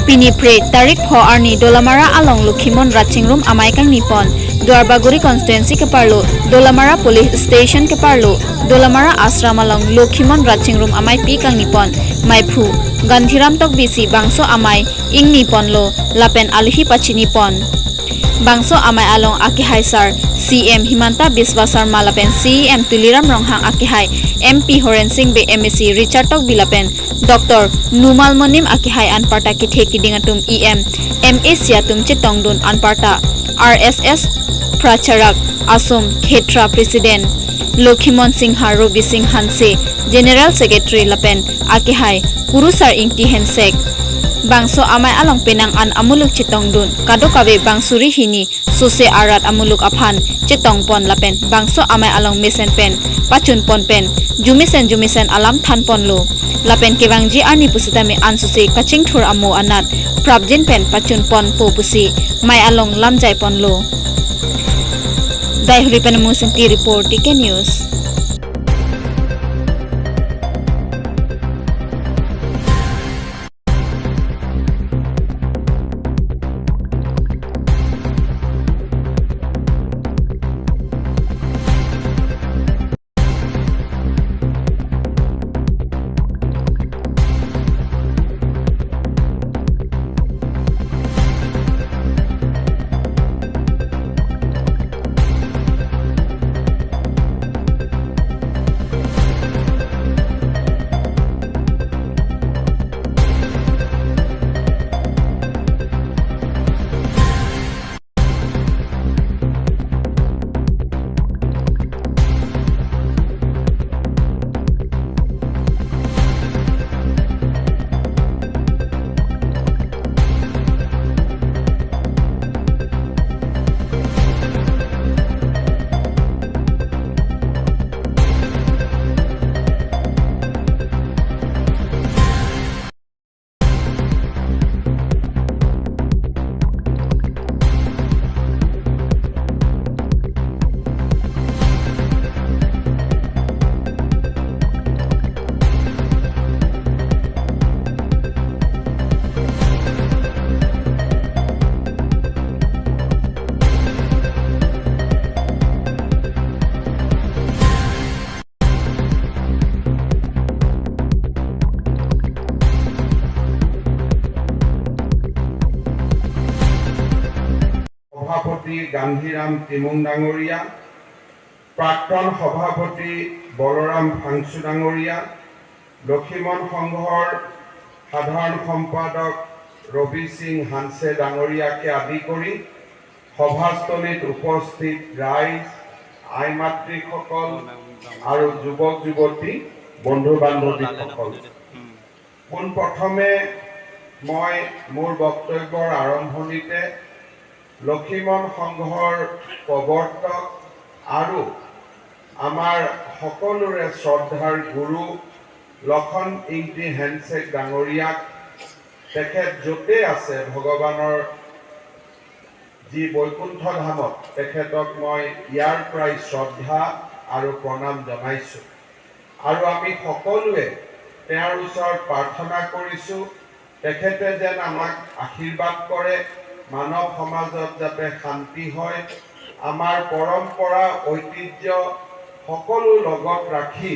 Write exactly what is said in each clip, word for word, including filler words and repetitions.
Pini Phre tarik pho arni Dolamara along Lokhimon Rat Chingrum amei kangni pon. Duarbagori constituency keparlo Dolamara police station keparlo Dolamara ashram along Lokhimon Rat Chingrum ameipi kangni pon. Meiphu Gandhiram Tokbi si bangso amei ingni ponlo lapen alohi pachini pon. Bangso amei along akehai sar C M Himanta Biswa Sarma lapen C E M Tuliram Ronghang, akehai M P Horen Sing Bey, M A C Richard Tokbi lapen Doctor Numal Monim akehai anparta kethe kiding atum, E M, M A C atum chetongdun, anparta R S S pracharak, Assam Khetra President Lokhimon Singha, Robi Sing Hanse General Secretary lapen akehai Kurusar Ingti Hensek. Bangso amei along penang an amuluk chetongdun, kadokave bang suri hini sose arat amuluk aphan chetong pon lapen bangso amei along mesen pen pachun pon pen jumesen jumesen alam than ponlo. Lapen kevangji arni pusitame ansose kachingthur amo anat prapjin pen pachun ponpo pusi mei along lamjai ponlo. Daihuri pen Musingti report, T K News. সভাপতি গান্ধীৰাম টিমুং ডাঙৰীয়া, প্ৰাক্তন সভাপতি বলৰাম ফাংচু ডাঙৰীয়া, লক্ষীমন সংঘৰ সাধাৰণ সম্পাদক ৰবি সিং হানছে ডাঙৰীয়াকে আদি কৰি সভাস্থলীত উপস্থিত ৰাইজ, আই মাতৃসকল আৰু যুৱক যুৱতী, বন্ধু বান্ধৱীসকল, পোনপ্ৰথমে মই মোৰ বক্তব্যৰ আৰম্ভণিতে লক্ষীমন সংঘৰ প্ৰৱৰ্তক আৰু আমাৰ সকলোৰে শ্ৰদ্ধাৰ গুৰু লক্ষণ ইংতি হেনচেক ডাঙৰীয়াক, তেখেত য'তে আছে ভগৱানৰ যি বৈকুণ্ঠ ধামত, তেখেতক মই ইয়াৰ পৰাই শ্ৰদ্ধা আৰু প্ৰণাম জনাইছো। আৰু আমি সকলোৱে তেওঁৰ ওচৰত প্ৰাৰ্থনা কৰিছো, তেখেতে যেন আমাক আশীৰ্বাদ কৰে, মানৱ সমাজত যাতে শান্তি হয়, আমাৰ পৰম্পৰা, ঐতিহ্য সকলো লগত ৰাখি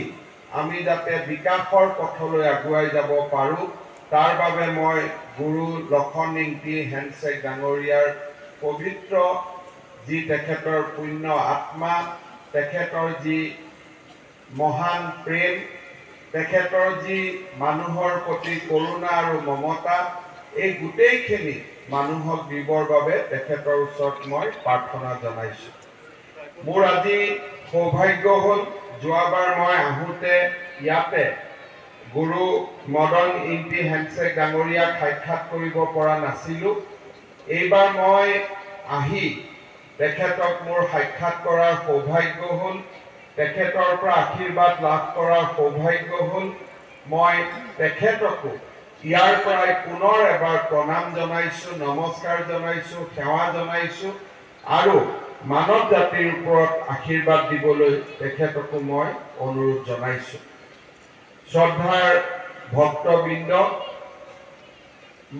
আমি যাতে বিকাশৰ পথলৈ আগুৱাই যাব পাৰো, তাৰ বাবে মই গুৰু লক্ষণ ইংতি হেনচেক ডাঙৰীয়াৰ পবিত্ৰ যি তেখেতৰ পুণ্য আত্মা, তেখেতৰ যি মহান প্ৰেম, তেখেতৰ যি মানুহৰ প্ৰতি কৰুণা আৰু মমতা, এই গোটেইখিনি মানুহক দিবৰ বাবে তেখেতৰ ওচৰত মই প্ৰাৰ্থনা জনাইছো। মোৰ আজি সৌভাগ্য হ'ল, যোৱাবাৰ মই আহোঁতে ইয়াতে গুৰু মদন ইংতি হেনচেক ডাঙৰীয়াক সাক্ষাৎ কৰিব পৰা নাছিলো। এইবাৰ মই আহি তেখেতক মোৰ সাক্ষাৎ কৰাৰ সৌভাগ্য হ'ল, তেখেতৰ পৰা আশীৰ্বাদ লাভ কৰাৰ সৌভাগ্য হ'ল। মই তেখেতকো ইয়াৰ পৰাই পুনৰ এবাৰ প্ৰণাম জনাইছো, নমস্কাৰ জনাইছো, সেৱা জনাইছো আৰু মানৱ জাতিৰ ওপৰত আশীৰ্বাদ দিবলৈ তেখেতকো মই অনুৰোধ জনাইছো। শ্ৰদ্ধাৰ ভক্তবৃন্দ,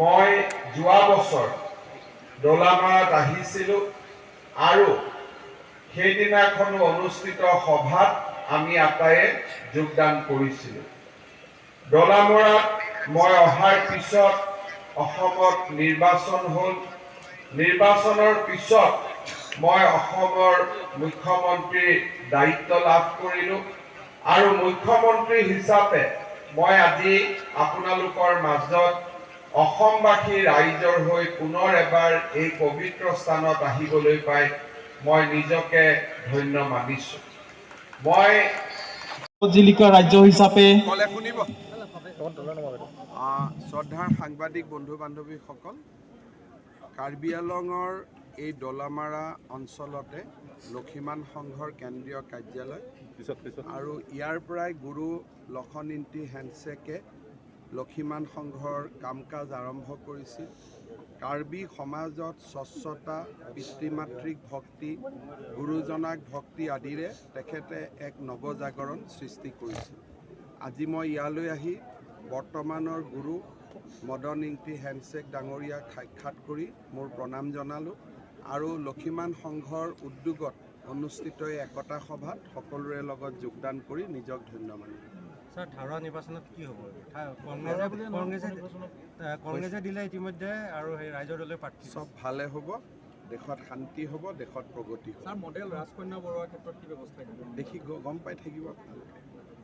মই যোৱা বছৰ দলামাৰাত আহিছিলোঁ আৰু সেইদিনাখনো অনুষ্ঠিত সভাত আমি আটায়ে যোগদান কৰিছিলোঁ। দলামাৰাত মই অহাৰ পিছত অসমত নিৰ্বাচন হ'ল। নিৰ্বাচনৰ পিছত মই অসমৰ মুখ্যমন্ত্ৰীৰ দায়িত্ব লাভ কৰিলোঁ আৰু মুখ্যমন্ত্ৰী হিচাপে মই আজি আপোনালোকৰ মাজত অসমবাসী ৰাইজৰ হৈ পুনৰ এবাৰ এই পবিত্ৰ স্থানত আহিবলৈ পাই মই নিজকে ধন্য মানিছোঁ। মই জিলিকা ৰাজ্য হিচাপে ক'লে শুনিব। আহ, শ্ৰদ্ধাৰ সাংবাদিক বন্ধু বান্ধৱীসকল, কাৰ্বি আংলঙৰ এই দলামাৰা অঞ্চলতে লক্ষীমান সংঘৰ কেন্দ্ৰীয় কাৰ্যালয় পিছত, পিছত। আৰু ইয়াৰ পৰাই গুৰু লক্ষণ ইংতি হেণ্ডছেকে লক্ষীমান সংঘৰ কাম কাজ আৰম্ভ কৰিছিল। কাৰ্বি সমাজত স্বচ্ছতা, পিতৃ মাতৃক ভক্তি, গুৰুজনাক ভক্তি আদিৰে তেখেতে এক নৱজাগৰণ সৃষ্টি কৰিছিল। আজি মই ইয়ালৈ আহি বৰ্তমানৰ গুৰু মদন ইংতি হেণ্ডছেক ডাঙৰীয়াক সাক্ষাৎ কৰি মোৰ প্ৰণাম জনালোঁ আৰু লক্ষীমান সংঘৰ উদ্যোগত অনুষ্ঠিত এই একতা সভাত সকলোৰে লগত যোগদান কৰি নিজক ধন্য মানিলোঁ। ছাৰ, ধাৰুৱা নিৰ্বাচনত কি হ'ব? ঠা-, কংগ্ৰেছে, ধাৰুৱা বুলিয়ে নহয়, কংগ্ৰেছে, নিৰ্বাচনত এ, কংগ্ৰেছে দিলে ইতিমধ্যে আৰু সেই ৰাইজৰ দলে প্ৰাৰ্থী। চব ভালে হ'ব, দেশত শান্তি হ'ব, দেশত প্ৰগতি হ'ব। ছাৰ, মডেল ৰাজকন্যা বৰুৱাৰ ক্ষেত্ৰত কি ব্যৱস্থা দিব? দেখি গ-, গম পাই থাকিব আপোনালোকে।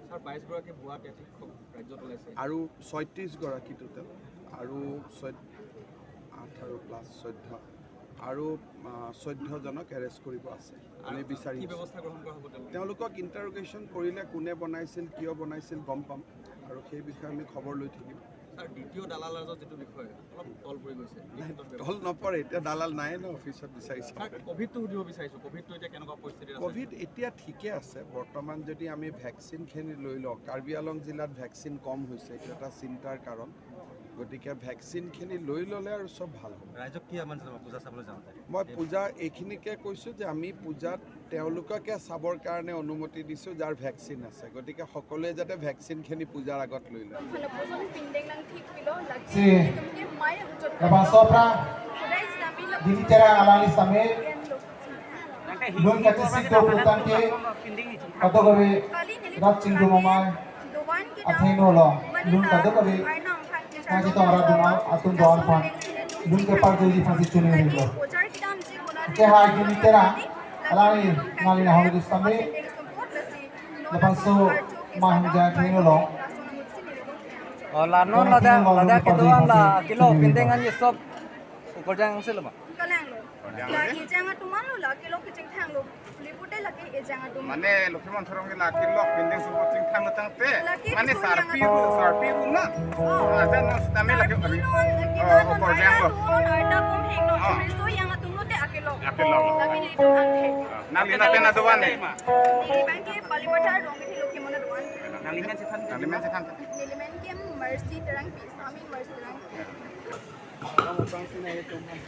ছাৰ, বাইছ গৰাকী ভুৱা টেট শিক্ষক ৰাজ্যত ওলাইছে। আৰু ছয়ত্ৰিশ গৰাকী টোটেল, আৰু চৈধ-, আঠ আৰু প্লাছ চৈধ্য, আৰু, আহ, চৈধ্য জনক এৰেষ্ট কৰিব আছে। আমি আৰু বিচাৰি কি আছোঁ। ব্যৱস্থা গ্ৰহণ কৰা হ'ব তেওঁলোকক? তেওঁলোকক ইণ্টাৰোগেশ্যন কৰিলে কোনে বনাইছিল, কিয় বনাইছিল গম পাম, আৰু সেই বিষয়ে আমি খবৰ লৈ থাকিম। ছাৰ, দ্বিতীয় দালাল ৰাজৰ যিটো বিষয়, অলপ তল পৰি গৈছে। এই নাই, ক্ষেত্ৰত তল নপৰে, এতিয়া দালাল নাই ন অফিচত, বিচাৰি চাওক। ছাৰ, কভিডটো সুধিব বিচাৰিছোঁ, কভিডটো এতিয়া কেনেকুৱা পৰিস্থিতিত আছে? কভিড এতিয়া ঠিকে আছে। বৰ্তমান যদি আমি ভেকচিনখিনি লৈ লওঁ, কাৰ্বি আংলং জিলাত ভেকচিন কম হৈছে, এইটো এটা চিন্তাৰ কাৰণ। গতিকে ভেকচিনখিনি লৈ ল'লে আৰু চব ভাল হ'ব। ৰাইজক কি আহ্বান জনাব পূজা চাবলৈ যাওঁতে? মই পূজা এইখিনিকে কৈছোঁ যে আমি পূজাত তেওঁলোককে চাবৰ কাৰণে অনুমতি দিছোঁ যাৰ ভেকচিন আছে। গতিকে সকলোৱে যাতে ভেকচিনখিনি পূজাৰ আগত লৈ লয়। Si, lapen sopra, dili tera alangli sitame, lun kachesik do pulo tangte, kadokave rat chingrum amei athengno along, lun kadokave nangchetong arat dun atum do-an aphan, lun keparjuji aphansi choningri lo. Ke hai dili tera, alangli nangli nahong sitame, labangso mahang jai athengno along. Oh, la non ladak, ladak kedo-an la akilok pindeng an yesop ukorjang selo ma? Kalanglo. La ejang atum anlo la akilok kechengthanglo. Lipute lake ejang atum. Mane Lukhiman Sarong ke la akilok pindeng supo chingthanglo tangte. Lake mane churi sarpi yang ru, atum. Sarpi ru na. Oh. Aja non sitame lake sarpi non, lake oh, non, ukorjang lo. Arta non, arta bom heng non. Oh. Riso yang atum lote akilok. Akilok. Tapi nelitum angthek. Nangli lapen adovan ne? Neli abang ke Palipathar Rongkethi Lukhiman adovan. Nangli men chethan. Nangli men chethan. Neli men ke Mercy Terangpi, Sami Mercy Terangpi. Kamu bang sini itu kan.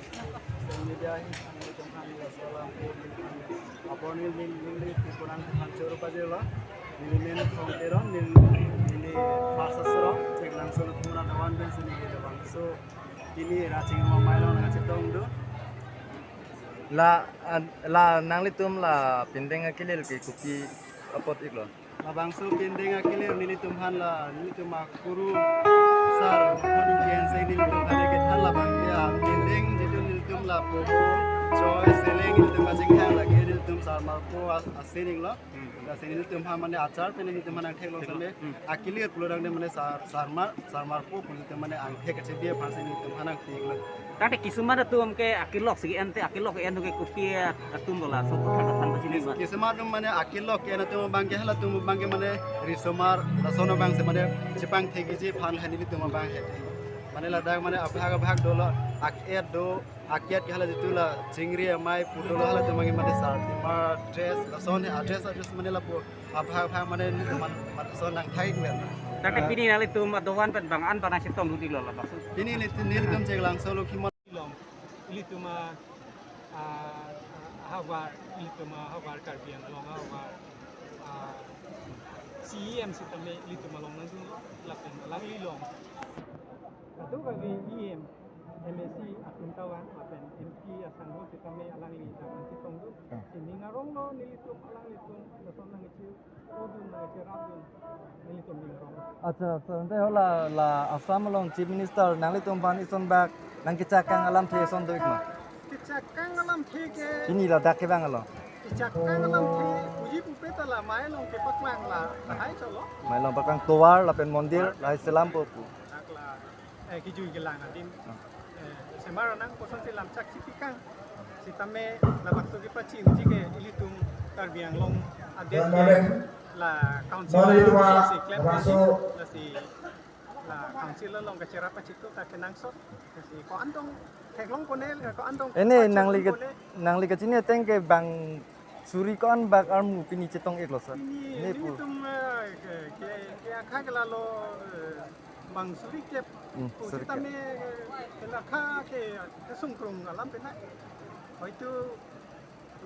Media ini itu kan ya salam. Apor neli, neli, neli Tripura hancur apa je lo. Neli men Kong Teron, neli, neli Pastor Serong, Cheklang Solo Kumra Dawan dan sini gitu bang. So, ini racing rumah main lo nang chetong do. La, an-, la nanglitum la pindeng akelir ke kopi apot iklo? Labangso pindeng akelir nelitum aphan la nelitum akuru sar pon jen se nelitum aphan kethan labang ke pindeng jitu nelitum lapu choi seleng nelitum kachingthang lake nelitum sar marpo as-, asening lo. Hmm. Lasi nelitum aphan mane achar pen nelitum aphan angthek lo. Thek lo. Same. Hmm. Akelir pulo dang de mane sar, sar mar, sar marpo pu nelitum mane angthek kachebi aphan si nelitum aphan angthek lo. Tangte kisumar atum ke akelok si ente akelok en ke kopi atum bola so kothan kothan pachini ba. Kisumar atum mane akelok en atum abang ke halatum abang ke mane risomar lason abang si mane chepangthekji aphan hani nelitum abang he. Mane ladak mane abhag abhag dolo ak-et do Akiat ke hala jitu la chingri amei putu lo halatum abang ke mane sarpi mar dress lason he address address mane lapu abha abha mane man man son nangthek pen. Tangte pini nanglitum adovan pen bang an bang nangchetong dun-iklo labangso. Pini neli nelitum Cheklang Solo Lukhiman along ilitum a, a, a, havar ilitum a havar Karbi Anglong havar a, C E M sitame ilitum along nangdunlo, lapen alanglilong kadokave E M, M A C atum tawang, lapen M P asangho sitame alangli dak nangchetongdun. Ah. Si ning aronglo nelitum alanglitum lason nangcheodun nangcherapdun, nelitum ning arong. Acha, sir, ante hala la Assam along Chief Minister nanglitum aphan isonbak nangkechakang alamthe ason do-ik ma? Kechakang alamthe ke. Pini ladak kevang along. Kechakang alamthe puji pupe ta la amei along kepaklang la, hai cholo. Amei along paklang tovar lapen mondir lahai selampo pu. Dak la, eh, kejui kelang adim. Ah. Eh, semar anang kosonsi lam chakchipikang. Sitame labangso kepachiniji ke ilitum Karbi Anglong adet ke la council, mari, along Tuan, si klem, laso, lasi la council along kacherap pachito ta kenangsot. Lasi ko-an tong theklong kone, ko-an tong ini pachak nangli ke, kone. Nangli kachini ateng ke bang suri ko-an bak armu pini chetong-iklo, sir? Pini, ne pu, nelitum, eh, ke, ke, ke akha ke lalo, eh, bang suri kep, hmm, pu suri kep. Sitame, eh, ke akha ke, kesungkrung alam pena. Hoitu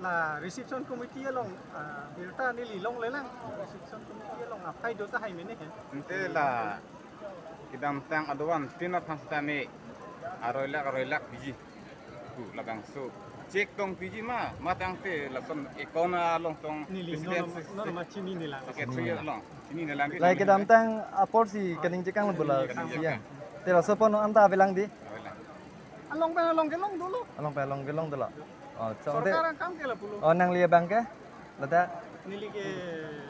la reception committee along, ah, birta neli longlelang. Reception committee along aphai do tahai mene he. Ante la kedamtang adovan tin aphan sitame aroi lak, aroi lak piji. Tu labangso check tong piji ma, ma tangte lason account along tong neli president, non, non, ma chinine lang. Secretary along chinine lang. Lahai kedamtang apor si kaningje kang bula. Kaningje kang. Ya. Te laso pon anta avelang dei? Avelang. Along pen along kelong dolo. Along pen along kelong dolo. Oh, so, sorkar ante akam ke lapulo. Oh, nangli abang ke? Ladak? Neli ke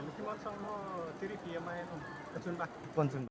Lokhimon Songho tiri P M I along. Kachunbak. Ponchun.